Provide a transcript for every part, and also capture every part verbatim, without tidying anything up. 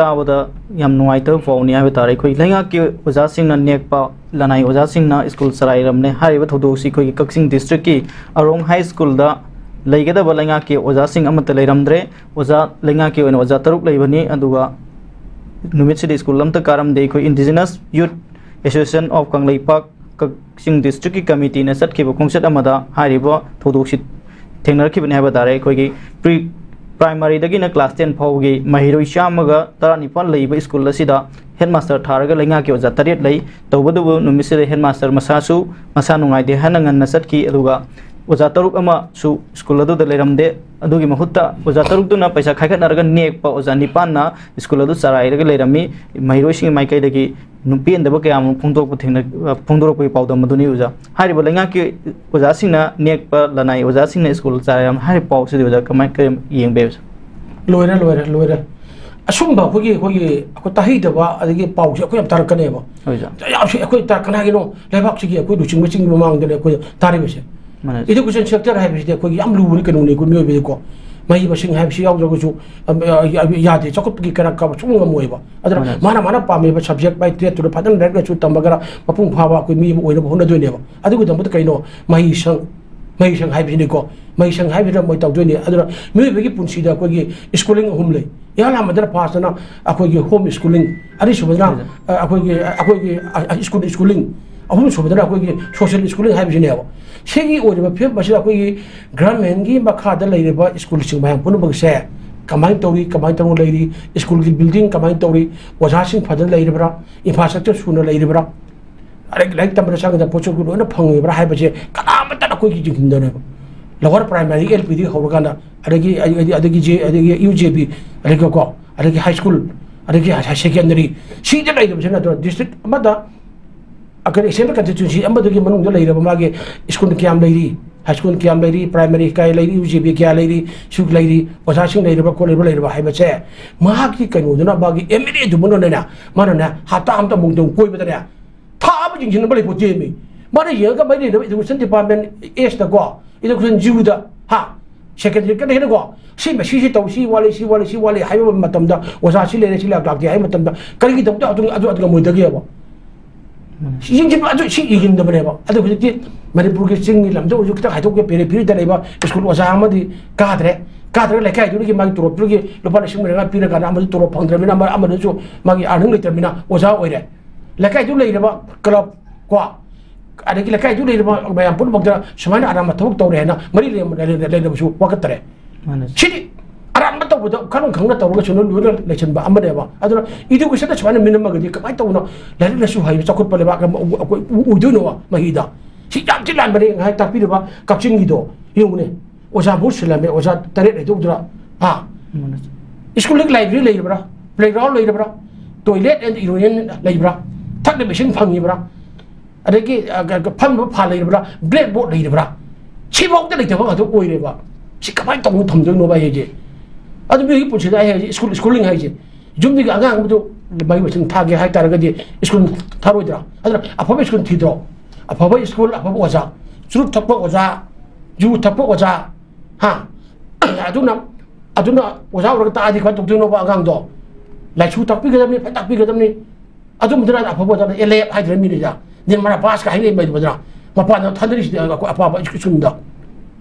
ꯇꯥꯕꯗ ꯌꯥꯝ ꯅꯨꯡꯉꯥꯏꯇꯕ ꯄꯥꯎꯅꯤ ꯍꯥꯏꯕ ꯇꯥꯔꯦ꯫ ꯑꯩꯈꯣꯏ ꯂꯩꯉꯥꯛꯀꯤ ꯑꯣꯖꯥꯁꯤꯡꯅ ꯅꯦꯛꯄ ꯂꯅꯥꯏ ꯑꯣꯖꯥꯁꯤꯡꯅ ꯁ꯭ꯀꯨꯜ ꯆꯂꯥꯏꯔꯝꯂꯦ꯫ ꯍꯥꯏꯔꯤꯕ ꯊꯧꯗꯣꯛꯁꯤ ꯑꯩꯈꯣꯏꯒꯤ ꯀꯛꯆꯤꯡ ꯗꯤꯁꯇ꯭ꯔꯤꯛꯀꯤ ꯑꯔꯣꯡ ꯍꯥꯏ ꯁ꯭ꯀꯨꯜꯗ ꯂꯩꯒꯗꯕ ꯂꯩꯉꯥꯛꯀꯤ ꯑꯣꯖꯥꯁꯤꯡ ꯑꯃꯠꯇ ꯂꯩꯔꯝꯗ꯭ꯔꯦ꯫ ꯑꯣꯖꯥ ꯂꯩꯉꯥꯛꯀꯤ ꯑꯣꯏꯅ ꯑꯣꯖꯥ ꯇꯔꯨꯛ ꯂꯩꯕꯅꯤ꯫ ꯑꯗꯨꯒ ꯅꯨꯃꯤꯠꯁꯤꯗ ꯁ꯭ꯀꯨꯜ ꯑꯝꯇ ꯀꯥꯔꯝꯗꯦ꯫ ꯑꯩꯈꯣꯏ Indigenous Youth Association of Kangleipak ꯀꯛꯆꯤꯡ ꯗꯤꯁꯇ꯭ꯔꯤꯛꯀꯤ ꯀꯃꯤꯇꯤꯅ ꯆꯠꯈꯤꯕ ꯈꯣꯡꯆꯠ ꯑꯃꯗ ꯍꯥꯏꯔꯤꯕ ꯊꯧꯗꯣꯛꯁꯤ ꯊꯦꯡꯅꯔꯛꯈꯤꯕꯅꯤ ꯍꯥꯏꯕ ꯇꯥꯔꯦ꯫ ꯑꯩꯈꯣꯏꯒꯤ ꯄ꯭ꯔꯤ ꯄ꯭ꯔꯥꯏꯃꯔꯤꯗꯒꯤꯅ ꯀ꯭ꯂꯥꯁ ꯇꯦꯟ ꯐꯥꯎꯕꯒꯤ ꯃꯍꯩꯔꯣꯏ ꯆꯥꯝꯃꯒ ꯇꯔꯥꯅꯤꯄꯥꯟ ꯂꯩꯕ ꯁ꯭ꯀꯨꯜ ꯑꯁꯤꯗ ꯍꯦꯗꯃꯥꯁꯇꯔ ꯊꯥꯔꯒ ꯂꯩꯉꯥꯛꯀꯤ ꯑꯣꯖꯥ ꯇꯔꯦꯠ ꯂꯩ꯫ ꯇꯧꯕꯇꯕꯨ ꯅꯨꯃꯤꯠꯁꯤꯗ ꯍꯦꯗꯃꯥꯁꯇꯔ ꯃꯁꯥꯁꯨ ꯃꯁꯥ ꯅꯨꯡꯉꯥꯏꯇꯦ ꯍꯥꯏꯅ ꯉꯟꯅ ꯆꯠꯈꯤ꯫ ꯑꯗꯨꯒ ꯑꯣꯖꯥ ꯇꯔꯨꯛ ꯑꯃꯁꯨ ꯁ꯭ꯀꯨꯜ ꯑꯗꯨꯗ ꯂꯩꯔꯝꯗꯦ꯫ ꯑꯗꯨꯒꯤ ꯃꯍꯨꯠꯇ ꯑꯣꯖꯥ ꯇꯔꯨꯛꯇꯨꯅ ꯄꯩꯁꯥ ꯈꯥꯏꯒꯠꯅꯔꯒ ꯅꯦꯛꯄ ꯑꯣꯖꯥ ꯅꯤꯄꯥꯟꯅ ꯁ꯭ꯀꯨꯜ ꯑꯗꯨ ꯆꯂꯥꯏꯔꯒ ꯂꯩꯔꯝꯃꯤ꯫ ꯃꯍꯩꯔꯣꯏꯁꯤꯡꯒꯤ ꯃꯥꯏꯀꯩꯗꯒꯤ ꯅꯨ-, ꯄꯦꯟꯗꯕ ꯀꯌꯥ ꯑꯃ ꯐꯣꯡꯗꯣꯛꯄ ꯊꯦꯡꯅ-, ꯑ, ꯐꯣꯡꯗꯣꯔꯛꯄꯒꯤ ꯄꯥꯎꯗꯝ ꯑꯗꯨꯅꯤ ꯑꯣꯖꯥ꯫ ꯍꯥꯏꯔꯤꯕ ꯂꯩꯉꯥꯛꯀꯤ ꯑꯣꯖꯥꯁꯤꯡꯅ ꯅꯦꯛꯄ ꯂꯅꯥꯏ ꯑꯣꯖꯥꯁꯤꯡꯅ ꯁ꯭ꯀꯨꯜ ꯆꯂꯥꯏꯔꯝꯃꯤ ꯍꯥꯏꯔꯤꯕ ꯄꯥꯎꯁꯤꯗꯤ ꯑꯣꯖꯥ ꯀꯃꯥꯏ, ꯀꯔꯤ ꯌꯦꯡꯕꯤ ꯑꯣꯖꯥ? ꯂꯣꯏꯔꯦ, ꯂꯣꯏꯔꯦ, ꯂꯣꯏꯔꯦ꯫ ꯑꯁꯨꯝꯕ ꯑꯩꯈꯣꯏꯒꯤ, ꯑꯩꯈꯣꯏꯒꯤ, ꯑꯩꯈꯣꯏ ꯇꯥꯍꯩꯗꯕ ꯑꯗꯒꯤ ꯄꯥꯎꯁꯦ ꯑꯩꯈꯣꯏ ꯌꯥꯝ ꯇꯥꯔꯛꯀꯅꯦꯕ꯫ ꯍꯣꯏ, ꯑꯣꯖꯥ꯫ ꯌꯥꯝ ꯁꯤ-, ꯑꯩꯈꯣꯏ ꯇꯥꯔꯛꯀꯅꯤ ꯍꯥꯏꯒꯤꯅꯣ, ꯂꯩꯕꯥꯛꯁꯤꯒꯤ ꯑꯩꯈꯣꯏ ꯂꯨꯆꯤꯡꯕꯁꯤꯡꯒꯤ ꯃꯃꯥꯡꯗꯅꯦ ꯑꯩꯈꯣꯏ ꯇꯥꯔꯤꯕꯁꯦ꯫ ꯃꯥꯅꯦ꯫ Education sector ꯍꯥꯏꯕꯁꯤꯗꯤ ꯑꯩꯈꯣꯏꯒꯤ ꯌꯥꯝ ꯂꯨꯕꯅꯤ ꯀꯩꯅꯣꯅꯤ ꯑꯩꯈꯣꯏ ꯃꯤꯑꯣꯏꯕꯗꯤꯀꯣ꯫ ꯃꯍꯩ ꯃꯁꯤꯡ ꯍꯥꯏꯕꯁꯤ ꯌꯥꯎꯗ꯭ꯔꯒꯁꯨ, ꯑꯝ, ꯑ, ꯌꯥ-, ꯌꯥꯗꯦ, ꯆꯥꯎꯈꯠꯄꯒꯤ ꯀꯔꯛ ꯀꯥꯕ ꯁꯨꯡꯉꯝ ꯉꯝꯃꯣꯏꯕ꯫ ꯑꯗꯨꯅ ꯃꯥꯅꯦ꯫ ꯃꯥꯅ, ꯃꯥꯅ ꯄꯥꯝꯃꯤꯕ subject by ꯇꯦꯠꯇꯨꯗ ꯐꯖꯅ ꯂꯥꯏꯔꯤꯛ ꯂꯥꯏꯁꯨ ꯇꯝꯃꯒꯅ ꯃꯄꯨꯡ ꯐꯥꯕ ꯑꯩꯈꯣꯏ ꯃꯤ ꯑꯃ ꯑꯣꯏꯅꯕ ꯍꯣꯠꯅꯗꯣꯏꯅꯦꯕ꯫ ꯑꯗꯨꯒꯤꯗꯃꯛꯇ ꯀꯩꯅꯣ? ꯃꯍꯩꯁꯪ꯫ ꯃꯍꯩꯁꯪ ꯍꯥꯏꯕꯁꯤꯅꯤꯀꯣ꯫ ꯃꯍꯩꯁꯪ ꯍꯥꯏꯕꯁꯤꯗ ꯃꯣꯏ ꯇꯧꯗꯣꯏꯅꯤ꯫ ꯑꯗꯨꯅ ꯃꯤꯑꯣꯏꯕꯒꯤ ꯄꯨꯟꯁꯤꯗ ꯑꯩꯈꯣꯏꯒꯤ schooling ꯑꯍꯨꯝ ꯂꯩ꯫ ꯏꯍꯥꯟ ꯍꯥꯟꯕꯗꯅ first ꯇꯅ ꯑꯩꯈꯣꯏꯒꯤ home schooling, ꯑꯅꯤꯁꯨꯕꯗꯅ, ꯎꯝ꯫ ꯑ, ꯑꯩꯈꯣꯏꯒꯤ, ꯑꯩꯈꯣꯏꯒꯤ, ꯑ, ꯑ, school schooling, ꯑꯍꯨꯝꯁꯨꯕꯗꯅ ꯑꯩꯈꯣꯏꯒꯤ social schooling ꯍꯥꯏꯕꯁꯤꯅꯦꯕ꯫ ꯁꯤꯒꯤ ꯑꯣꯏꯔꯤꯕ ꯐꯤꯕꯝ ꯑꯁꯤꯗ ꯑꯩꯈꯣꯏꯒꯤ governmentꯀꯤ ꯃꯈꯥꯗ ꯂꯩꯔꯤꯕ ꯁ꯭ꯀꯨꯜꯁꯤꯡ ꯃꯌꯥꯝ ꯄꯨꯝꯅꯃꯛꯁꯦ ꯀꯃꯥꯏꯅ ꯇꯧꯔꯤ, ꯀꯃꯥꯏꯅ ꯇꯧꯔ ꯂꯩꯔꯤ, ꯁ꯭ꯀꯨꯜꯒꯤ building ꯀꯃꯥꯏꯅ ꯇꯧꯔꯤ, ꯑꯣꯖꯥꯁꯤꯡ ꯐꯖꯅ ꯂꯩꯔꯤꯕ꯭ꯔꯥ, infrastructure ꯁꯨꯅ ꯂꯩꯔꯤꯕ꯭ꯔꯥ, ꯑꯗꯒꯤ ꯂꯥꯏꯔꯤꯛ ꯇꯝꯕꯗ ꯆꯪꯒꯗꯕ ꯄꯣꯠꯁꯛꯇꯨ ꯂꯣꯏꯅ ꯐꯪꯉꯤꯕ꯭ꯔꯥ ꯍꯥꯏꯕꯁꯦ ꯀꯅꯥꯃꯠꯇꯅ ꯑꯩꯈꯣꯏꯒꯤ ꯌꯦꯡꯁꯤꯟꯗꯅꯦꯕ꯫ Lower primary, L P ꯗꯒꯤ ꯍꯧꯔꯀꯥꯟꯗ, ꯑꯗꯒꯤ, ꯑꯗꯒꯤ, ꯑꯗꯒꯤ ꯖꯦ-, ꯑꯗꯒꯤ U J B, ꯑꯗꯒꯤ ꯀꯣ, ꯑꯗꯒꯤ high school, ꯑꯗꯒꯤ higher secondary, ꯁꯤꯗ ꯂꯩꯔꯤꯕꯁꯤꯅ ꯑꯗꯨꯅ district ꯑꯃꯗ, ꯑ, ꯀꯔꯤ, assembly constituency ꯑꯃꯗꯨꯒꯤ ꯃꯅꯨꯡꯗ ꯂꯩꯔꯕ ꯃꯥꯒꯤ ꯁ꯭ꯀꯨꯜ ꯀꯌꯥꯝ ꯂꯩꯔꯤ, high school ꯀꯌꯥꯝ ꯂꯩꯔꯤ, primary ꯀꯌꯥ ꯂꯩꯔꯤ, U J B ꯀꯌꯥ ꯂꯩꯔꯤ, ꯁꯨꯛ ꯂꯩꯔꯤ, ꯑꯣꯖꯥꯁꯤꯡ ꯂꯩꯔꯤꯕ, ꯈꯣꯠꯂꯤꯕ, ꯂꯩꯔꯕ ꯍꯥꯏꯕꯁꯦ ꯃꯍꯥꯛꯀꯤ ꯀꯩꯅꯣꯗꯨꯅ, ꯃꯥꯒꯤ M L A ꯗꯨꯃꯛꯅꯅꯦ, ꯃꯥꯅꯅꯦ ꯍꯞꯇꯥ ꯑꯃꯇ ꯑꯃꯨꯛꯇꯪ ꯀꯣꯏꯕꯗꯅꯦ ꯊꯥ ꯑꯃ ꯌꯦꯡꯁꯤꯟꯅꯕ ꯂꯩꯄꯣꯠꯇꯦꯃꯤ꯫ ꯃꯥꯅ ꯌꯦꯡꯉꯒ ꯃꯔꯤ ꯂꯩꯅꯕ education department Sꯗꯀꯣ, education Uꯗ, ꯍꯥ? ꯁꯦꯀꯦꯟꯗꯔꯤ ꯀꯟꯅ ꯍꯦꯟꯅꯀꯣ, ꯁꯤ ꯃꯁꯤꯁꯤ ꯇꯧ, ꯁꯤ ꯋꯥꯠꯂꯤ, ꯁꯤ ꯋꯥꯠꯂꯤ, ꯁꯤ ꯋꯥꯠꯂꯤ ꯍꯥꯏꯕ ꯃꯇꯝꯗ ꯑꯣꯖꯥ ꯁꯤ ꯂꯩꯔꯦ, ꯁꯤ ꯂꯥꯛ-, ꯂꯥꯛꯇꯦ ꯍꯥꯏꯕ ꯃꯇꯝꯗ ꯀꯔꯤꯒꯤꯗꯃꯛꯇ ꯑꯗꯨ, ꯑꯗꯨ, ꯑꯗꯨ ꯉꯝꯃꯣꯏꯗꯒꯦꯕ? ꯌꯦꯡꯁꯤꯟꯕ ꯑꯗꯨ ꯁꯤ ꯌꯦꯡꯁꯤꯟꯗꯕꯅꯦꯕ꯫ ꯑꯗꯨ ꯍꯧꯖꯤꯛꯇꯤ ꯃꯅꯤꯄꯨꯔꯒꯤ ꯆꯤꯡꯒꯤ ꯂꯝꯗ ꯑꯣꯏꯔꯁꯨ ꯈꯤꯇꯪ ꯍꯥꯏꯗꯣꯛꯀꯦ, ꯄꯦꯔꯦ ꯄꯤꯔꯤꯗ ꯂꯩꯕ ꯁ꯭ꯀꯨꯜ ꯑꯣꯖꯥ ꯑꯃꯗꯤ ꯀꯥꯗ꯭ꯔꯦ, ꯀꯥꯗ꯭ꯔꯒ ꯂꯩꯀꯥꯏꯗꯨꯒꯤ ꯃꯥꯒꯤ ꯇꯣꯂꯣꯞꯇꯨꯒꯤ ꯂꯨꯄꯥ ꯂꯤꯁꯤꯡ ꯃꯔꯤ ꯃꯉꯥ ꯄꯤꯔꯀꯥꯟꯗ ꯑꯃꯁꯨ ꯇꯣꯂꯣꯞ ꯐꯪꯗ꯭ꯔꯕꯅꯤꯅ, ꯑꯃ-, ꯑꯃꯗꯨꯁꯨ ꯃꯥꯒꯤ ꯑꯥꯔꯅꯤꯡ ꯂꯩꯇ꯭ꯔꯕꯅꯤꯅ ꯑꯣꯖꯥ ꯑꯣꯏꯔꯦ꯫ ꯂꯩꯀꯥꯏꯗꯨ ꯂꯩꯔꯕ ꯀ꯭ꯂꯕ ꯀꯣ, ꯑꯗꯒꯤ ꯂꯩꯀꯥꯏꯗꯨ ꯂꯩꯔꯤꯕ ꯃꯌꯥꯝ ꯄꯨꯝꯅꯃꯛꯇ ꯁꯨꯃꯥꯏꯅ ꯑꯔꯥꯟꯕ ꯊꯕꯛ ꯇꯧꯔꯦ ꯍꯥꯏꯅ ꯃꯔꯤ ꯂꯩꯅ-, ꯂꯩꯅ-, ꯂꯩꯅꯕꯁꯨ ꯋꯥꯀꯠꯇꯔꯦ꯫ ꯃꯥꯅꯦ꯫ ꯁꯤꯗꯤ ꯑꯔꯥꯟꯕ ꯇꯧꯕꯗ ꯈꯪ ꯈꯪꯅ ꯇꯧꯔꯒꯁꯨ ꯂꯣꯏꯅ ꯂꯩꯁꯤꯟꯕ ꯑꯃꯅꯦꯕ꯫ ꯑꯗꯨꯅ educationꯗ ꯁꯨꯃꯥꯏꯅ ꯃꯤꯅꯝꯃꯒꯗꯤ ꯀꯃꯥꯏꯅ ꯇꯧꯅ ꯂꯥꯏꯔꯤꯛ ꯂꯥꯏꯁꯨ ꯍꯩꯕ ꯆꯥꯎꯈꯠꯄ ꯂꯩꯕꯥꯛ ꯑꯃ ꯑꯩꯈꯣꯏ ꯑꯣꯏꯗꯣꯏꯅꯣ ꯃꯍꯤꯗ? ꯁꯤ ꯌꯥꯝ ꯊꯤ ꯂꯥꯟꯕꯅꯦ꯫ ꯉꯥꯏꯍꯥꯛ ꯇꯥꯛꯄꯤꯔꯤꯕ ꯀꯛꯆꯤꯡꯒꯤꯗꯣ ꯌꯦꯡꯉꯨꯅꯦ, ꯑꯣꯖꯥ ꯃꯍꯨꯠ ꯁꯤꯜꯂꯝꯃꯦ, ꯑꯣꯖꯥ ꯇꯔꯦꯠ ꯍꯩꯗꯣꯛꯇ꯭ꯔꯥ? ꯍꯥ? ꯃꯥꯅꯦ꯫ ꯁ꯭ꯀꯨꯜꯗ library ꯂꯩꯔꯤꯕ꯭ꯔꯥ? Playground ꯂꯩꯔꯕ꯭ꯔꯥ? Toilet and urinal ꯂꯩꯕ꯭ꯔꯥ? ꯊꯛꯅꯕ ꯏꯁꯤꯡ ꯐꯪꯉꯤꯕ꯭ꯔꯥ? ꯑꯗꯒꯤ, ꯑ, ꯀ-, ꯀ-, ꯐꯝꯅꯕ ꯐꯥꯟ ꯂꯩꯔꯕ꯭ꯔꯥ? Blackboard ꯂꯩꯔꯕ꯭ꯔꯥ? ꯁꯤꯐꯥꯎꯗ ꯂꯩꯇꯕ ꯉꯥꯛꯇ ꯑꯣꯏꯔꯦꯕ꯫ ꯁꯤ ꯀꯃꯥꯏꯅ ꯇꯧꯅ ꯊꯝꯗꯣꯏꯅꯣꯕ ꯑꯩ ꯍꯥꯏꯁꯦ? ꯑꯗꯨ ꯃꯤꯑꯣꯏꯒꯤ ꯄꯨꯟꯁꯤꯗ ꯑꯩ ꯍꯥꯏꯁꯦ ꯁ꯭ꯀꯨꯜ, schooling ꯍꯥꯏꯁꯦ, ꯌꯨꯝꯗꯒꯤ ꯑꯉꯥꯡ ꯑꯃꯗꯨ ꯃꯍꯩ ꯃꯁꯤꯡ ꯊꯥꯒꯦ ꯍꯥꯏ ꯇꯥꯔꯒꯗꯤ ꯁ꯭ꯀꯨꯜ ꯊꯥꯔꯣꯏꯗ꯭ꯔꯥ? ꯑꯗꯨꯅ ꯑꯐꯕ ꯁ꯭ꯀꯨꯜ ꯊꯤꯗ꯭ꯔꯣ? ꯑꯐꯕ ꯁ꯭ꯀꯨꯜ, ꯑꯐꯕ ꯑꯣꯖꯥ, ꯆꯨꯔꯨꯞ ꯊꯛꯄ ꯑꯣꯖꯥ, ꯌꯨ ꯊꯛꯄ ꯑꯣꯖꯥ, ꯍꯥ? ꯑꯗꯨꯅ, ꯑꯗꯨꯅ ꯑꯣꯖꯥ ꯑꯣꯏꯔꯒ ꯇꯥꯛꯑꯗꯤ ꯀꯃꯥꯏꯅ ꯇꯧꯗꯣꯏꯅꯣꯕ ꯑꯉꯥꯡꯗꯣ? ꯂꯥꯏꯁꯨ ꯇꯥꯛꯄꯤꯒꯗꯕꯅꯤ, ꯐꯖꯅ ꯇꯥꯛꯄꯤꯒꯗꯕꯅꯤ꯫ ꯑꯗꯨꯝꯕꯗꯨꯅ ꯑꯐꯕ ꯑꯣꯖꯥꯅ ꯑꯦꯂꯦꯞ ꯍꯥꯏꯗ꯭ꯔꯥ ꯃꯤꯅ? ꯅꯤꯔꯃꯂꯥ ꯄꯥꯁꯀ ꯍꯥꯏꯅꯩ ꯃꯗꯨꯗꯅ ꯃꯄꯥꯟꯗ ꯊꯥꯗꯔꯤꯁꯤꯗꯤ ꯑꯩꯈꯣꯏ ꯑꯐꯕ ꯁ꯭ꯀꯨꯜꯗ꯫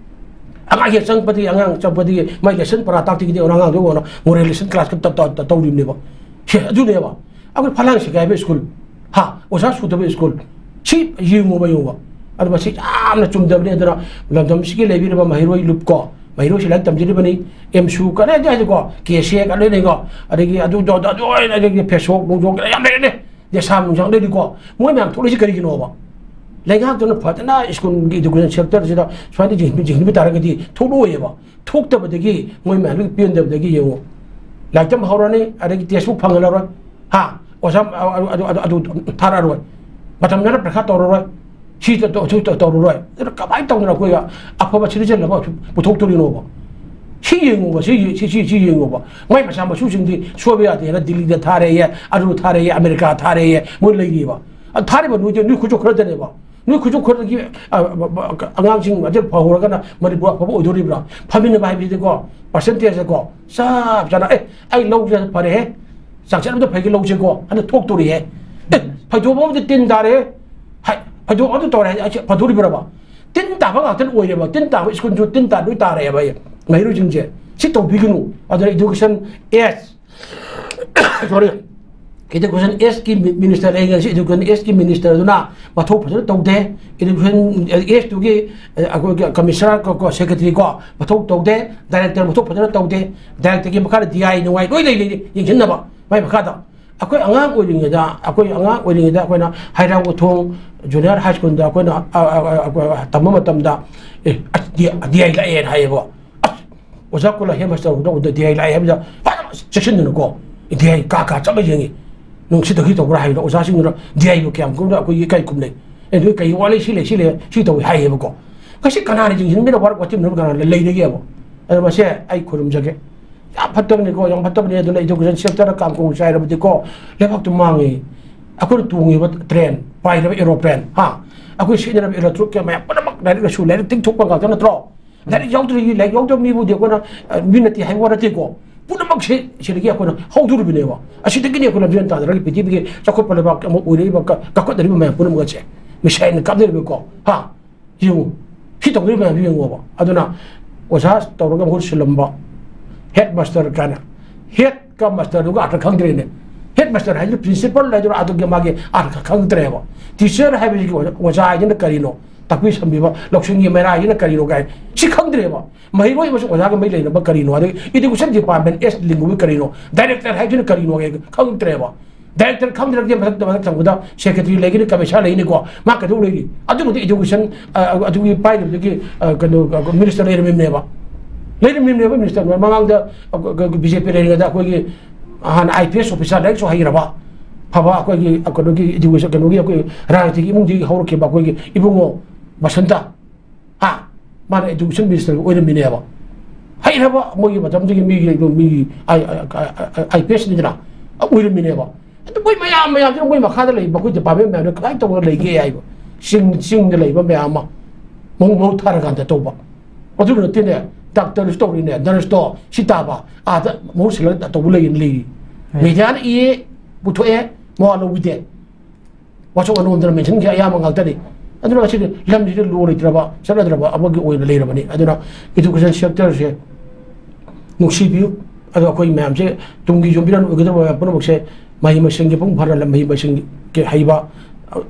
ꯑꯉꯥꯡ ꯍꯦꯛ ꯆꯪꯉꯛꯄꯗꯒꯤ, ꯑꯉꯥꯡ ꯆꯪꯉꯛꯄꯗꯒꯤ ꯃꯥꯏ lesson ꯄꯔꯥ ꯇꯥꯛꯇ꯭ꯔꯤꯉꯩꯗ ꯑꯉꯥꯡꯗꯣ ꯌꯦꯡꯉꯣ, moral lesson class ꯇꯧꯔꯤꯕꯅꯦꯕ꯫ ꯁꯦ, ꯑꯗꯨꯅꯦꯕ꯫ ꯑꯩꯈꯣꯏ ꯐꯂꯥꯡ ꯁꯤꯒꯥꯏꯕ ꯁ꯭ꯀꯨꯜ, ꯍꯥ, ꯑꯣꯖꯥ ꯁꯨꯗꯕ ꯁ꯭ꯀꯨꯜ, ꯁꯤ ꯌꯦꯡꯉꯨꯕ, ꯌꯦꯡꯉꯨꯕ꯫ ꯑꯗꯨ ꯃꯁꯤ ꯌꯥꯝꯅ ꯆꯨꯝꯗꯕꯅꯤ꯫ ꯑꯗꯨꯅ ꯂꯝꯗꯝꯁꯤꯒꯤ ꯂꯩꯕꯤꯔꯤꯕ ꯃꯍꯩꯔꯣꯏ ꯂꯨꯞ ꯀꯣ, ꯃꯍꯩꯔꯣꯏꯁꯤ ꯂꯥꯏꯔꯤꯛ ꯇꯝꯖꯔꯤꯕꯅꯤ, ꯑꯦꯝꯁꯨ ꯀꯔꯤ ꯍꯥꯏꯗꯤ ꯀꯣ, ꯀꯦ ꯁꯦ ꯀ ꯂꯣꯏꯅ ꯀꯣ, ꯑꯗꯒꯤ ꯑꯗꯨ, ꯑꯗꯨ, ꯑꯗꯨ, ꯑꯗꯒꯤ ꯐꯦꯁꯣꯛ ꯅꯨꯡꯖꯣꯛ ꯀ ꯌꯥꯝ ꯂꯩꯔꯦꯅꯦ, ꯗꯦꯁꯥꯝ ꯅꯨꯡꯖꯥꯝ ꯂꯩꯔꯤꯀꯣ꯫ ꯃꯣꯏ ꯃꯌꯥꯝ ꯊꯣꯛꯂꯛꯏꯁꯤ ꯀꯔꯤꯒꯤꯅꯣꯕ? ꯂꯩꯉꯥꯛꯇꯨꯅ ꯐꯖꯅ ꯁ꯭ꯀꯨꯜꯒꯤ education sectorꯁꯤꯗ ꯁꯨꯃꯥꯏꯅ ꯌꯦꯡꯁꯤꯟꯕꯤ-, ꯌꯦꯡꯁꯤꯟꯕꯤ ꯇꯥꯔꯒꯗꯤ ꯊꯣꯛꯂꯛꯑꯣꯏꯌꯦꯕ꯫ ꯊꯣꯛꯇꯕꯗꯒꯤ ꯃꯣꯏ ꯃꯌꯥꯝꯗꯨꯒꯤ ꯄꯦꯟꯗꯕꯗꯒꯤ ꯌꯦꯡꯉꯨ, ꯂꯥꯏꯔꯤꯛ ꯇꯝꯕ ꯍꯧꯔꯅꯤ, ꯑꯗꯒꯤ textbook ꯐꯪꯍꯜꯂꯔꯣꯏ, ꯍꯥ, ꯑꯣꯖꯥ ꯑꯗꯨ, ꯑꯗꯨ, ꯑꯗꯨ, ꯑꯗꯨ ꯊꯥꯔꯛꯑꯔꯣꯏ, ꯃꯇꯝ ꯆꯥꯅ ꯄꯔꯤꯈꯥ ꯇꯧꯔꯔꯣꯏ, ꯁꯤ ꯇ-, ꯇꯧ-, ꯁꯤ ꯇ-, ꯇꯧꯔꯔꯣꯏ꯫ ꯑꯗꯨꯅ ꯀꯃꯥꯏꯅ ꯇꯧꯗꯅ ꯑꯩꯈꯣꯏ ꯑꯐꯕ citizen ꯑꯃ ꯄꯨꯊꯣꯛꯇꯣꯔꯤꯅꯣꯕ? ꯁꯤ ꯌꯦꯡꯉꯨꯕ, ꯁꯤ, ꯁꯤ, ꯁꯤ, ꯁꯤ ꯌꯦꯡꯉꯨꯕ꯫ ꯃꯣꯏ ꯃꯆꯥ ꯃꯁꯨꯁꯤꯡꯗꯤ ꯁꯣꯏꯕ ꯌꯥꯗꯦꯅ ꯗꯤꯜꯂꯤꯗ ꯊꯥꯔꯦꯌꯦ, ꯑꯗꯨ ꯊꯥꯔꯦꯌꯦ, ꯑꯃꯦꯔꯤꯀꯥ ꯊꯥꯔꯦꯌꯦ, ꯃꯣꯏ ꯂꯩꯔꯤꯕ꯫ ꯑ, ꯊꯥꯔꯤꯕ ꯅꯣꯏꯗꯤ ꯅꯣꯏ ꯈꯨꯠꯁꯨ ꯈꯔꯗꯅꯦꯕ꯫ ꯅꯣꯏ ꯈꯨꯠꯁꯨ ꯈꯨꯠꯇꯒꯤ, ꯑ, ꯑ, ꯑ, ꯑꯉꯥꯡꯁꯤꯡ ꯑꯗꯨ ꯐꯍꯧꯔꯒꯅ ꯃꯅꯤꯄꯨꯔ ꯑꯐꯕ ꯑꯣꯏꯗꯣꯔꯤꯕ꯭ꯔꯥ? ꯐꯃꯤꯟꯅꯕ ꯍꯥꯏꯕꯁꯤꯗꯤꯀꯣ, percentage ꯀꯣ, ꯆꯞ ꯆꯥꯅ, "ꯑꯦ, ꯑꯩ ꯂꯧꯁꯦ ꯐꯔꯦꯍꯦ, ꯆꯥꯛꯁꯦ ꯑꯝꯇ ꯐꯩꯒꯦ ꯂꯧꯁꯦꯀꯣ" ꯍꯥꯏꯅ ꯊꯣꯛꯇꯣꯔꯤꯍꯦ꯫ "ꯑꯦ, ꯐꯩꯗꯣꯛꯄ ꯑꯃꯗꯤ ꯇꯤꯟ ꯇꯥꯔꯦ, ꯍꯥꯏ, ꯐꯩꯗꯣꯛ ꯑꯃꯗ ꯇꯧꯔꯦ" ꯍꯥꯏ, ꯑꯩꯁꯦ ꯐꯗꯣꯔꯤꯕ꯭ꯔꯕ? ꯇꯤꯟ ꯇꯥꯕ ꯉꯥꯛꯇ ꯑꯣꯏꯔꯦꯕ꯫ ꯇꯤꯟ ꯇꯥꯕ ꯁ꯭ꯀꯨꯜꯁꯨ ꯇꯤꯟ ꯇꯥ ꯂꯣꯏ ꯇꯥꯔꯛꯑꯦꯕ ꯑꯩ꯫ ꯃꯍꯩꯔꯣꯏꯁꯤꯡꯁꯦ ꯁꯤ ꯇꯧꯕꯤꯒꯅꯨ꯫ ꯑꯗꯨꯅ education age, sorry, education age ꯀꯤ ꯃꯤ-, minister ꯂꯩꯔꯤꯉꯩꯁꯤ education age ꯀꯤ minister ꯑꯗꯨꯅ ꯃꯊꯧ ꯐꯖꯅ ꯇꯧꯗꯦ꯫ Education age ꯇꯨꯒꯤ, ꯑ, ꯑꯩꯈꯣꯏꯒꯤ commissioner ꯀꯣ, ꯀꯣ, secretary ꯀꯣ, ꯃꯊꯧ ꯇꯧꯗꯦ꯫ Director ꯃꯊꯧ ꯐꯖꯅ ꯇꯧꯗꯦ꯫ Director ꯒꯤ ꯃꯈꯥꯗ D I ꯅꯨꯡꯉꯥꯏ ꯂꯣꯏ ꯂꯩ, ꯂꯩ, ꯌꯦꯡꯁꯤꯟꯅꯕ ꯃꯥꯏ ꯃꯈꯥꯗ꯫ ꯑꯩꯈꯣꯏ ꯑꯉꯥꯡ ꯑꯣꯏꯔꯤꯉꯩꯗ, ꯑꯩꯈꯣꯏ ꯑꯉꯥꯡ ꯑꯣꯏꯔꯤꯉꯩꯗ ꯑꯩꯈꯣꯏꯅ ꯍꯩꯔꯥꯡꯒꯣꯏꯊꯣꯡ Junior High School ꯗ ꯑꯩꯈꯣꯏꯅ, ꯑ, ꯑ, ꯑ, ꯑꯩꯈꯣꯏ ꯇꯝꯕ ꯃꯇꯝꯗ, "ꯑꯦ, ꯑꯁ, D-, D I ꯂꯥꯛꯑꯦꯅ" ꯍꯥꯏꯌꯦꯕ꯫ ꯑꯁ, ꯑꯣꯖꯥ ꯀꯣꯂꯥ headmaster ꯎꯕꯗ D I ꯂꯥꯛꯑꯦ ꯍꯥꯏꯕꯗ ꯐꯖꯅ ꯆꯦꯛꯁꯤꯟꯗꯅꯀꯣ, D I ꯀꯥ ꯀꯥ ꯆꯠꯂ ꯌꯦꯡꯉꯤ꯫ "ꯅꯪ ꯁꯤ ꯇꯧꯈꯤ ꯇꯧꯕ꯭ꯔꯥ?" ꯍꯥꯏꯕꯗ ꯑꯣꯖꯥꯁꯤꯡꯗꯨꯅ D I ꯕꯨ ꯀꯌꯥꯝ ꯀꯨꯏꯅ ꯑꯩꯈꯣꯏꯒꯤ ꯏꯀꯥꯏ ꯈꯨꯝꯅꯩ꯫ ꯑꯦ, ꯅꯣꯏ ꯀꯩ ꯋꯥꯠꯂꯤ, ꯁꯤ ꯂꯩ, ꯁꯤ ꯂꯩ, ꯁꯤ ꯇꯧꯏ ꯍꯥꯏꯌꯦꯕꯀꯣ꯫ ꯉꯁꯤ ꯀꯅꯥꯅ ꯌꯦꯡꯁꯤꯟꯕꯤꯅ ꯋꯥꯔꯛ ꯋꯥꯇꯤꯝꯅꯕ ꯀꯅꯥ ꯂꯩꯔꯒꯦꯕ? ꯑꯗꯣ ꯃꯁꯦ ꯑꯩ ꯈꯨꯔꯨꯝꯖꯒꯦ꯫ ꯌꯥꯝ ꯐꯠꯇꯕꯅꯤꯀꯣ, ꯌꯥꯝ ꯐꯠꯇꯕꯅꯤ꯫ ꯑꯗꯨꯅ education sector ꯗ ꯀꯥꯡꯈꯣꯡ ꯆꯥꯏꯔꯕꯗꯤꯀꯣ, ꯂꯩꯕꯥꯛꯇꯨ ꯃꯥꯡꯉꯤ꯫ ꯑꯩꯈꯣꯏꯅ ꯇꯣꯡꯉꯤꯕ train, ꯄꯥꯏꯔꯤꯕ aeroplane, ꯍꯥ? ꯑꯩꯈꯣꯏ ꯁꯤꯖꯤꯟꯅꯔꯤꯕ electric ꯀꯌꯥ ꯃꯌꯥꯝ ꯄꯨꯝꯅꯃꯛ ꯂꯥꯏꯔꯤꯛ ꯂꯥꯏꯁꯨ, ꯂꯥꯏꯔꯤꯛ ꯇꯤꯡꯊꯣꯛꯄ ꯉꯥꯛꯇ ꯅꯠꯇ꯭ꯔꯣ? ꯂꯥꯏꯔꯤꯛ ꯌꯥꯎꯗ꯭ꯔꯗꯤ, ꯂꯥꯏꯔꯤꯛ ꯌꯥꯎꯗꯕ ꯃꯤꯕꯨꯗꯤ ꯑꯩꯈꯣꯏꯅ, ꯑ, ꯃꯤ ꯅꯠꯇꯦ ꯍꯥꯏꯕ ꯋꯥ ꯅꯠꯇꯦꯀꯣ꯫ ꯄꯨꯝꯅꯃꯛꯁꯦ ꯁꯤꯗꯒꯤ ꯑꯩꯈꯣꯏꯅ ꯍꯧꯗꯣꯔꯤꯕꯅꯦꯕ꯫ ꯑꯁꯤꯗꯒꯤꯅꯤ ꯑꯩꯈꯣꯏ ꯂꯝꯖꯦꯜ ꯇꯥꯟꯅꯔꯒ ꯄ꯭ꯔꯤꯊꯤꯕꯤꯒꯤ ꯆꯥꯎꯈꯠꯄ ꯂꯩꯕꯥꯛ ꯑꯃ ꯑꯣꯏꯔꯛꯏꯕ, ꯀ-, ꯀꯥꯈꯠꯅꯔꯤꯕ ꯃꯌꯥꯝ ꯄꯨꯝꯅꯃꯛ ꯑꯁꯦ꯫ Missile ꯅ ꯀꯥꯞꯅꯔꯤꯕꯀꯣ꯫ ꯍꯥ? ꯌꯦꯡꯉꯨ꯫ ꯁꯤ ꯇꯧꯅꯔꯤꯕ ꯃꯌꯥꯝꯗꯨ ꯌꯦꯡꯉꯣꯕ꯫ ꯑꯗꯨꯅ ꯑꯣꯖꯥ ꯇꯧꯔꯒ ꯃꯍꯨꯠ ꯁꯤꯜꯂꯝꯕ headmaster ꯀꯥꯏꯅ꯫ Head ꯀ master ꯗꯨꯒ ꯑꯥꯔꯊ ꯈꯪꯗ꯭ꯔꯦꯅꯦ꯫ Headmaster ꯍꯥꯏꯗꯨꯅ principal ꯍꯥꯏꯗꯨꯅ ꯑꯗꯨꯒꯤ ꯃꯥꯒꯤ ꯑꯥꯔꯊ ꯈꯪꯗ꯭ꯔꯦꯕ꯫ Teacher ꯍꯥꯏꯕꯁꯤꯒꯤ ꯑꯣꯖꯥ, ꯑꯣꯖꯥ ꯍꯥꯏꯁꯤꯅ ꯀꯔꯤꯅꯣ? ꯇꯥꯛꯄꯤ ꯁꯝꯕꯤꯕ, ꯂꯧꯁꯤꯡꯒꯤ ꯃꯩꯔꯥ ꯍꯥꯏꯁꯤꯅ ꯀꯔꯤꯅꯣ ꯀꯥꯏ꯫ ꯁꯤ ꯈꯪꯗ꯭ꯔꯦꯕ꯫ ꯃꯍꯩꯔꯣꯏ ꯑꯃꯁꯨꯡ ꯑꯣꯖꯥꯒ ꯃꯔꯤ ꯂꯩꯅꯕ ꯀꯔꯤꯅꯣ? ꯑꯗꯒꯤ education department age ꯂꯤꯡꯕ ꯀꯔꯤꯅꯣ? Director ꯍꯥꯏꯁꯤꯅ ꯀꯔꯤꯅꯣ? ꯈꯪꯗ꯭ꯔꯦꯕ꯫ Director ꯈꯪꯗ꯭ꯔꯒꯗꯤ ꯃꯊꯛꯇ, ꯃꯊꯛ ꯊꯪꯕꯗ secretary ꯂꯩꯒꯅꯤ, commissioner ꯂꯩꯒꯅꯤꯀꯣ꯫ ꯃꯥ ꯀꯩꯗꯧ ꯂꯩꯔꯤ? ꯑꯗꯨꯕꯨꯗꯤ education, ꯑ, ꯑꯗꯨꯒꯤ ꯄꯥꯏꯔꯤꯕꯗꯨꯒꯤ, ꯑ, ꯀꯩꯅꯣ, ꯑ, minister ꯂꯩꯔꯝꯃꯤꯕꯅꯦꯕ꯫ ꯂꯩꯔꯝꯃꯤꯕꯅꯦꯕ minister꯫ ꯃꯃꯥꯡꯗ, ꯑ, ꯑ, BJP ꯂꯩꯔꯤꯉꯩꯗ ꯑꯩꯈꯣꯏꯒꯤ ꯍꯥꯟꯅ IPS officer, ꯂꯥꯏꯔꯤꯛꯁꯨ ꯍꯩꯔꯕ, ꯐꯕ ꯑꯩꯈꯣꯏꯒꯤ, ꯑ, ꯀꯩꯅꯣꯒꯤ education, ꯀꯩꯅꯣꯒꯤ ꯑꯩꯈꯣꯏ ꯔꯥꯖꯅꯤꯇꯤꯒꯤ ꯏꯃꯨꯡꯗꯒꯤ ꯍꯧꯔꯛꯈꯤꯕ ꯑꯩꯈꯣꯏꯒꯤ ꯏꯕꯨꯡꯉꯣ ꯕꯁꯟꯇ꯫ ꯍꯥ? ꯃꯥꯅ education minister ꯑꯣꯏꯔꯝꯃꯤꯅꯦꯕ꯫ ꯍꯩꯔꯕ ꯃꯣꯏꯒꯤ ꯃꯇꯝꯗꯨꯒꯤ ꯃꯤꯒꯤ, ꯃꯤꯒꯤ ꯑꯥꯏ-, ꯑꯥꯏ-, ꯑꯥꯏ-, ꯑꯥꯏ-, IPS ꯅꯤꯗꯅ ꯑꯣꯏꯔꯝꯃꯤꯅꯦꯕ꯫ ꯑꯗꯨ ꯃꯣꯏ ꯃꯌꯥꯝ, ꯃꯌꯥꯝꯁꯤꯅ ꯃꯣꯏ ꯃꯈꯥꯗ ꯂꯩꯕ ꯑꯩꯈꯣꯏ department ꯃꯌꯥꯝꯗꯣ ꯀꯃꯥꯏꯅ ꯇꯧꯔꯒ ꯂꯩꯒꯦ ꯍꯥꯏꯕ꯫ ꯆꯤꯡ ꯆꯤꯡꯗ ꯂꯩꯕ ꯃꯌꯥꯝ ꯑꯃ ꯃꯍꯨꯠ ꯃꯍꯨꯠ ꯊꯥꯔꯀꯥꯟꯗ ꯇꯧꯕ꯫ ꯑꯗꯨ ꯅꯠꯇꯦꯅꯦ, ꯗꯥꯛꯇꯔꯁꯨ ꯇꯧꯔꯤꯅꯦ, ꯅꯔꯁꯇꯣ ꯁꯤ ꯇꯥꯕ ꯑꯥꯗ ꯃꯍꯨꯠ ꯁꯤꯜꯂꯒ ꯇꯧꯕ ꯂꯩ ꯂꯩꯔꯤ꯫ ꯃꯦꯗꯤꯌꯥꯅ ꯏꯌꯦ, ꯄꯨꯊꯣꯛꯑꯦ, ꯃꯋꯥ ꯂꯧꯕꯤꯗꯦ꯫ ꯋꯥꯆꯣꯛ ꯑꯅꯣꯝꯗꯅ ꯃꯦꯟꯁꯤꯟꯈꯤ ꯑꯌꯥꯝꯕ ꯉꯥꯛꯇꯅꯤ꯫ ꯑꯗꯨꯅ ꯉꯁꯤꯗꯤ ꯂꯝꯁꯤꯗ ꯂꯣ ꯂꯩꯇ꯭ꯔꯕ, ꯆꯠꯅꯗ꯭ꯔꯕ ꯑꯃꯒꯤ ꯑꯣꯏꯅ ꯂꯩꯔꯕꯅꯤ꯫ ꯑꯗꯨꯅ education sectorꯁꯦ ꯅꯨꯡꯁꯤꯕꯤꯌꯨ꯫ ꯑꯗꯣ ꯑꯩꯈꯣꯏ ꯃꯌꯥꯝꯁꯦ ꯇꯨꯡꯒꯤ ꯌꯨꯝꯕꯤꯔꯦꯜ ꯑꯣꯏꯒꯗꯕ ꯃꯌꯥꯝ ꯄꯨꯝꯅꯃꯛꯁꯦ ꯃꯍꯩ ꯃꯁꯤꯡꯒꯤ ꯃꯄꯨꯡ ꯐꯥꯅ ꯂꯝ ꯃꯍꯩ ꯃꯁꯤꯡꯒꯤ ꯍꯩꯕ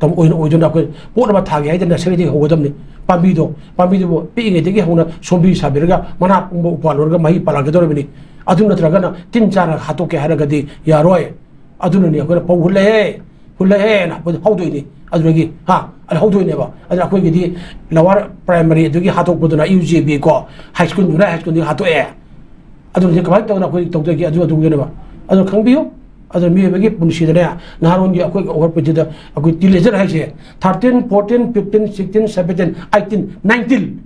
ꯑꯣꯏꯅ ꯑꯣꯏꯗꯨꯅ ꯑꯩꯈꯣꯏ ꯄꯣꯠ ꯑꯃ ꯊꯥꯒꯦ ꯍꯥꯏꯗꯅ ꯅꯁꯔꯤꯗꯒꯤ ꯍꯧꯒꯗꯕꯅꯤ꯫ ꯄꯥꯝꯕꯤꯗꯣ, ꯄꯥꯝꯕꯤꯗꯨꯕꯨ ꯄꯤꯛꯏꯉꯩꯗꯒꯤ ꯍꯧꯅ ꯁꯣꯝꯕꯤ ꯁꯥꯕꯤꯔꯒ ꯃꯅꯥ ꯄꯨꯡꯕ ꯎꯄꯥꯜ ꯑꯣꯏꯔꯒ ꯃꯍꯩ ꯄꯥꯜꯂꯛꯀꯗꯧꯔꯤꯕꯅꯤ꯫ ꯑꯗꯨ ꯅꯠꯇ꯭ꯔꯒꯅ ꯇꯤꯟ ꯆꯥꯔꯒ ꯍꯥꯠꯇꯣꯛꯀꯦ ꯍꯥꯏꯔꯒꯗꯤ ꯌꯥꯔꯣꯏ꯫ ꯑꯗꯨꯅꯅꯤ ꯑꯩꯈꯣꯏꯅ ꯐꯧ ꯍꯨꯜꯂꯛꯑꯦ, ꯍꯨꯜꯂꯛꯑꯦꯅ ꯑꯩꯈꯣꯏꯗꯤ ꯍꯧꯗꯣꯏꯅꯤ꯫ ꯑꯗꯨꯗꯒꯤ, ꯍꯥ, ꯑꯗꯨ ꯍꯧꯗꯣꯏꯅꯦꯕ꯫ ꯑꯗꯨꯅ ꯑꯩꯈꯣꯏꯒꯤꯗꯤ lower primary ꯑꯗꯨꯒꯤ ꯍꯥꯠꯇꯣꯛꯄꯗꯨꯅ ꯌꯨ ꯖꯦ ꯕꯤ ꯀꯣ, high school, junior high schoolꯗꯒꯤ ꯍꯥꯠꯇꯣꯛꯑꯦ꯫ ꯑꯗꯨꯅ ꯍꯧꯖꯤꯛ ꯀꯃꯥꯏꯅ ꯇꯧꯗꯅ ꯑꯩꯈꯣꯏ ꯇꯧꯗꯣꯏꯒꯦ? ꯑꯗꯨ ꯑꯗꯨꯒꯤꯅꯦꯕ꯫ ꯑꯗꯨ ꯈꯪꯕꯤꯌꯨ꯫ ꯑꯗꯨ ꯃꯤꯑꯣꯏꯕꯒꯤ ꯄꯨꯟꯁꯤꯗꯅꯦ, ꯅꯍꯥꯔꯣꯟꯒꯤ ꯑꯩꯈꯣꯏꯒꯤ ꯑꯣꯚꯔ ꯄꯤꯔꯤꯌꯗꯇ ꯑꯩꯈꯣꯏ teenager ꯍꯥꯏꯁꯦ, thirteen, fourteen, fifteen, sixteen, seventeen, eighteen, nineteen,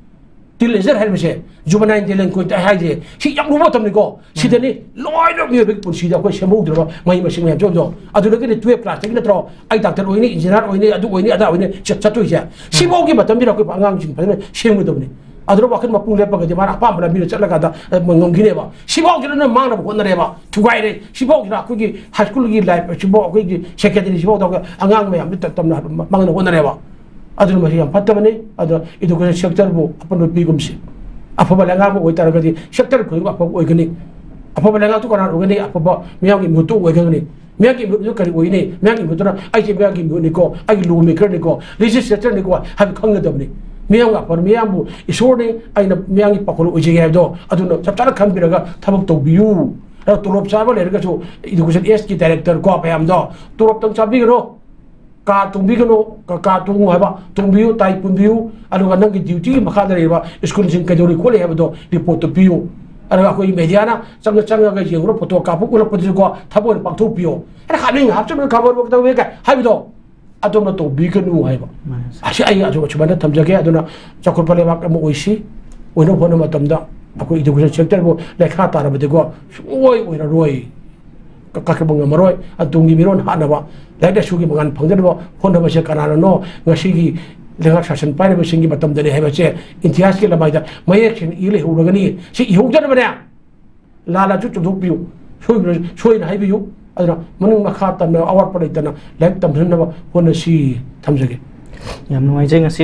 teenager ꯍꯥꯏꯔꯤꯕꯁꯦ, juvenile delinquent ꯍꯥꯏꯁꯦ, ꯁꯤ ꯌꯥꯝ ꯂꯨꯕ ꯃꯇꯝꯅꯤꯀꯣ꯫ ꯁꯤꯗꯅꯤ ꯂꯣꯏꯅ ꯃꯤꯑꯣꯏꯕꯒꯤ ꯄꯨꯟꯁꯤꯗ ꯑꯩꯈꯣꯏ ꯁꯦꯝꯍꯧꯗ꯭ꯔꯕ ꯃꯍꯩ ꯃꯁꯤꯡ ꯃꯌꯥꯝꯁꯦ ꯎꯗꯣ꯫ ꯑꯗꯨꯗꯒꯤꯗꯤ twelve classꯇꯒꯤ ꯅꯠꯇ꯭ꯔꯣ ꯑꯩ doctor ꯑꯣꯏꯅꯤ, engineer ꯑꯣꯏꯅꯤ, ꯑꯗꯨ ꯑꯣꯏꯅꯤ, ꯑꯗꯥ ꯑꯣꯏꯅꯤ ꯆꯠ-, ꯆꯠꯇꯣꯏꯁꯦ꯫ ꯁꯤꯐꯥꯎꯒꯤ ꯃꯇꯝꯁꯤꯗ ꯑꯩꯈꯣꯏ ꯑꯉꯥꯡꯁꯤꯡ ꯐꯖꯅ ꯁꯦꯝꯒꯗꯕꯅꯤ꯫ ꯑꯗꯨꯅ ꯋꯥꯈꯜ ꯃꯄꯨꯡ ꯂꯦꯞꯄꯒꯗꯤ ꯃꯥꯅ ꯑꯄꯥꯝꯕ ꯂꯝꯕꯤꯗ ꯆꯠꯂꯀꯥꯟꯗ, ꯑ, ꯉꯝꯈꯤꯅꯦꯕ꯫ ꯁꯤꯐꯥꯎꯁꯤꯗ ꯅꯪ ꯃꯥꯡꯅꯕ ꯍꯣꯠꯅꯔꯦꯕ, ꯊꯨꯒꯥꯏꯔꯦ꯫ ꯁꯤꯐꯥꯎꯁꯤꯗ ꯑꯩꯈꯣꯏꯒꯤ high schoolꯒꯤ life ꯁꯤꯐꯥꯎ, ꯑꯩꯈꯣꯏꯒꯤ secondary ꯁꯤꯐꯥꯎꯗ ꯑꯉꯥꯡ ꯃꯌꯥꯝꯁꯤ ꯇ-, ꯇꯝꯅ ꯃꯥꯡꯅꯕ ꯍꯣꯠꯅꯔꯦꯕ꯫ ꯑꯗꯨꯅ ꯃꯁꯤ ꯌꯥꯝ ꯐꯠꯇꯕꯅꯤ꯫ ꯑꯗꯣ education sectorꯕꯨ ꯑꯄꯨꯟꯕ ꯄꯤꯒꯨꯝꯁꯤ꯫ ꯑꯐꯕ ꯂꯩꯉꯥꯛ ꯑꯃ ꯑꯣꯏꯇꯥꯔꯒꯗꯤ sector ꯈꯨꯗꯤꯡꯃꯛ ꯑꯐꯕ ꯑꯣꯏꯒꯅꯤ꯫ ꯑꯐꯕ ꯂꯩꯉꯥꯛꯇꯨ ꯀꯅꯥꯅ ꯑꯣꯏꯒꯅꯤ? ꯑꯐꯕ ꯃꯤꯌꯥꯝꯒꯤ ꯃꯤꯍꯨꯠꯇꯨ ꯑꯣꯏꯒꯅꯤ꯫ ꯃꯤꯌꯥꯝꯒꯤ ꯃꯤꯍꯨꯠꯇꯨ ꯀꯔꯤ ꯑꯣꯏꯅꯤ? ꯃꯤꯌꯥꯝꯒꯤ ꯃꯤꯍꯨꯠꯇꯨꯅ ꯑꯩꯁꯦ ꯃꯤꯌꯥꯝꯒꯤ ꯃꯤꯍꯨꯠꯅꯤꯀꯣ, ꯑꯩꯒꯤ law makerꯅꯤꯀꯣ, legislatorꯅꯤꯀꯣ ꯍꯥꯏꯕ ꯈꯪꯒꯗꯕꯅꯤ꯫ ꯃꯤꯌꯥꯝꯒꯤ ꯑꯐꯕ, ꯃꯤꯌꯥꯝꯕꯨ ꯏꯁꯣꯔꯅꯤ, ꯑꯩꯅ ꯃꯤꯌꯥꯝꯒꯤ ꯄꯥꯎꯈꯣꯜ ꯑꯣꯏꯖꯒꯦ ꯍꯥꯏꯕꯗꯣ ꯑꯗꯨꯅ ꯆꯞ ꯆꯥꯅ ꯈꯟꯕꯤꯔꯒ ꯊꯕꯛ ꯇꯧꯕꯤꯌꯨ꯫ ꯑꯗꯣ ꯇꯣꯂꯣꯞ ꯆꯥꯕ ꯂꯩꯔꯒꯁꯨ education ageꯀꯤ director ꯀꯣ ꯃꯌꯥꯝꯗꯣ ꯇꯣꯂꯣꯞꯇꯪ ꯆꯥꯕꯤꯒꯅꯨ꯫ ꯀꯥ ꯇꯣꯡꯕꯤꯒꯅꯨ, ꯀꯥ, ꯀꯥ ꯇꯣꯡꯉꯨ ꯍꯥꯏꯕ, ꯇꯣꯡꯕꯤꯌꯨ, ꯇꯥꯏ ꯄꯨꯟꯕꯤꯌꯨ, ꯑꯗꯨꯒ ꯅꯪꯒꯤ dutyꯒꯤ ꯃꯈꯥꯗ ꯂꯩꯔꯤꯕ schoolꯁꯤꯡ ꯀꯩꯗꯧꯔꯤ ꯈꯣꯠꯂꯤ ꯍꯥꯏꯕꯗꯣ reportꯇꯨ ꯄꯤꯌꯨ꯫ ꯑꯗꯨꯒ ꯑꯩꯈꯣꯏ mediaꯅ ꯆꯪꯉ-, ꯆꯪꯉꯒ ꯌꯦꯡꯉꯨꯔ photo ꯀꯥꯞꯄ ꯎꯠꯂꯛꯄꯗꯨꯁꯨꯀꯣ ꯊꯕꯛ ꯑꯣꯏꯅ ꯄꯥꯡꯊꯣꯛꯄꯤꯌꯨ꯫ ꯑꯩꯅ ꯍꯥꯞꯅꯤꯡ ꯍꯥꯞꯆꯤꯟꯕ ꯈꯕꯔ ꯇꯧꯋꯦ ꯀꯥꯏ ꯍꯥꯏꯕꯗꯣ ꯑꯗꯣꯝꯅ ꯇꯧꯕꯤꯒꯅꯨ ꯍꯥꯏꯕ꯫ ꯃꯥꯅꯦ, ꯁꯥꯔ꯫ ꯑꯁꯤ ꯑꯩ ꯑꯁꯨ-, ꯑꯁꯨꯃꯥꯏꯅ ꯊꯝꯖꯒꯦ꯫ ꯑꯗꯨꯅ ꯆꯥꯎꯈꯠꯄ ꯂꯩꯕꯥꯛ ꯑꯃ ꯑꯣꯏꯁꯤ, ꯑꯣꯏꯅꯕ ꯍꯣꯠꯅꯕ ꯃꯇꯝꯗ ꯑꯩꯈꯣꯏ education sectorꯕꯨ ꯂꯩꯈꯥ ꯇꯥꯔꯕꯗꯤꯀꯣ ꯁꯨꯡꯑꯣꯏ ꯑꯣꯏꯔꯔꯣꯏ꯫ ꯀ- ꯀꯛꯈꯠꯄ ꯉꯝꯃꯔꯣꯏ꯫ ꯑꯗꯨ ꯇꯨꯡꯒꯤ ꯃꯤꯔꯣꯟ ꯍꯥꯠꯅꯕ, ꯂꯥꯏꯔꯤꯛ ꯂꯥꯏꯁꯨꯒꯤ ꯃꯉꯥꯜ ꯐꯪꯖꯅꯕ ꯍꯣꯠꯅꯕꯁꯦ ꯀꯅꯥꯅꯅꯣ ꯉꯁꯤꯒꯤ ꯂꯩꯉꯥꯛ ꯁꯥꯁꯟ ꯄꯥꯏꯔꯤꯕꯁꯤꯡꯒꯤ ꯃꯇꯝꯗꯅꯤ ꯍꯥꯏꯕꯁꯦ ꯏꯇꯤꯍꯥꯁꯀꯤ ꯂꯃꯥꯏꯗ ꯃꯌꯦꯛ ꯁꯦꯡꯅ ꯏ ꯂꯩꯍꯧꯔꯒꯅꯤ꯫ ꯁꯤ ꯏꯍꯧꯗꯅꯕꯅꯦ ꯂꯥꯜꯂꯁꯨ ꯆꯨꯝꯊꯣꯛꯄꯤꯌꯨ, ꯁꯣꯏꯈ꯭ꯔꯁꯨ ꯁꯣꯏꯅ ꯍꯥꯏꯕꯤꯌꯨ꯫ ꯑꯗꯨꯅ ꯃꯅꯤꯡ ꯃꯈꯥ ꯇꯝꯅ ꯑꯋꯥꯠꯄ ꯂꯩꯇꯅ ꯂꯥꯏꯔꯤꯛ ꯇꯝꯖꯅꯕ ꯍꯣꯠꯅꯁꯤ꯫ ꯊꯝꯖꯒꯦ꯫ ꯌꯥꯝ ꯅꯨꯡꯉꯥꯏꯖꯩ ꯉꯁꯤ